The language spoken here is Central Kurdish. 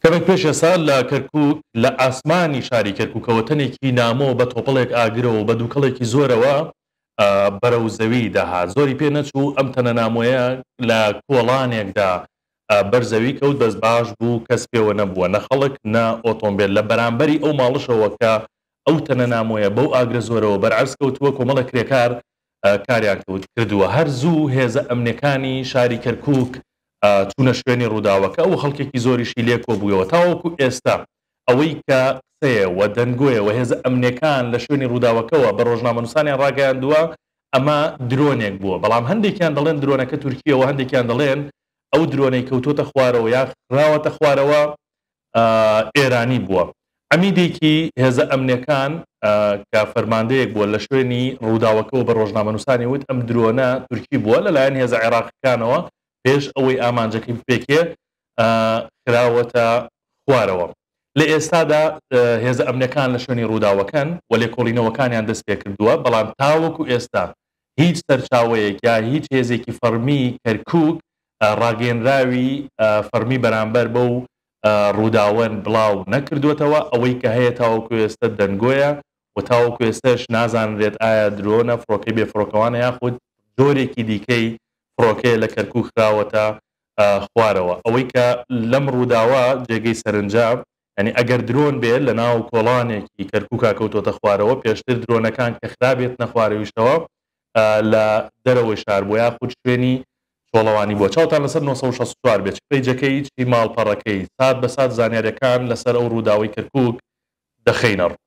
کەمێک پێش ئێستا لە کەرکوک لە ئاسمانی شاری کەرکوکەوە تەنێکی نامۆ بە تۆپەڵێک ئاگرەوە و بە دووکەڵێکی زۆرەوە بەرەو زەوی دەهات. زۆری پێ نەچوو ئەم تەنە نامۆیە لە کۆڵانێکدا بەر زەوی کەوت، بەس باش بوو کەس پێوە نەبووە، نە خەڵک نە ئۆتۆمبێل. لە بەرامبەری ئەو ماڵەشەوە کە ئەو تەنە نامۆیە بەو ئاگرە زۆرەوە بەر عەرز کەوتووە، کۆمەڵێک کرێکار کاریان کردووە. هەر زوو هێزە ئەمنیەکانی شاری کەرکوک چوونە شوێنی ڕووداوەکە و خەڵکێکی زۆریشی لێ کۆبوویەوە. تاوەکو ئێستا ئەوەی کە قسەیە و دەنگۆیە و هێزە ئەمنیەکان لە شوێنی ڕووداوەکەوە بە ڕۆژنامەنووسانیان ڕاگەیاندووە ئەمە درۆنێک بووە، بەڵام هەندێکیان دەڵێن درۆنەکە تورکییە و هەندێکیان دەڵێن ئەو درۆنەی کەوتۆتە خوارەوە یا خراوەتە خوارەوە ئێرانی بووە. عەمیدێکی هێزە ئەمنیەکان کە فەرماندەیەک بووە لە شوێنی ڕووداوەکەوە بە ڕۆژنامەنووسانی وت ئەم درۆنە تورکی بووە لەلایەن هێزە عێراقیەکانەوە پێش ئەوەی ئامانجەکەی بپێکێ خراوەتە خوارەوە. لە ئێستادا هێزە ئەمنیەکان لە شوێنی ڕووداوەکەن و لێکۆڵینەوەکانیان دەستپێکردووە، بەڵام تاوەکو ئێستا هیچ سەرچاوەیەک یا هیچ هێزێکی فەڕمی کەرکوک ڕاگەیەنراوی فەڕمی بەرامبەر بەو ڕووداوەن بڵاو نەکردووەتەوە، ئەوەی کە هەیە تاوەکو ئێستە دەنگۆیە و تاوەکو ئێستەش نازانرێت ئایا درۆنە، فڕۆکەی بێفڕۆکەوانە یاخود جۆرێکی دیکەی فڕۆکەیە لە کەرکوک خراوەتە خوارەوە. ئەوەی کە لەم ڕووداوە جێگەی سەرنجە، یانی ئەگەر درۆن بێ لە ناو کۆڵانێکی کەرکوکا کەوتۆتە خوارەوە، پێشتر درۆنەکان کە خرابێتنە خوارەویشەوە لە دەرەوەی شار بووە یاخود شوێنی چۆڵەوانی بووە. چاوتان لەسەر 964 بێ، چ پەیجەکەی چی ماڵپەڕەکەی، سات بە سات زانیاریەکان لەسەر ئەو ڕووداوەی کەرکوک دەخەینە ڕوو.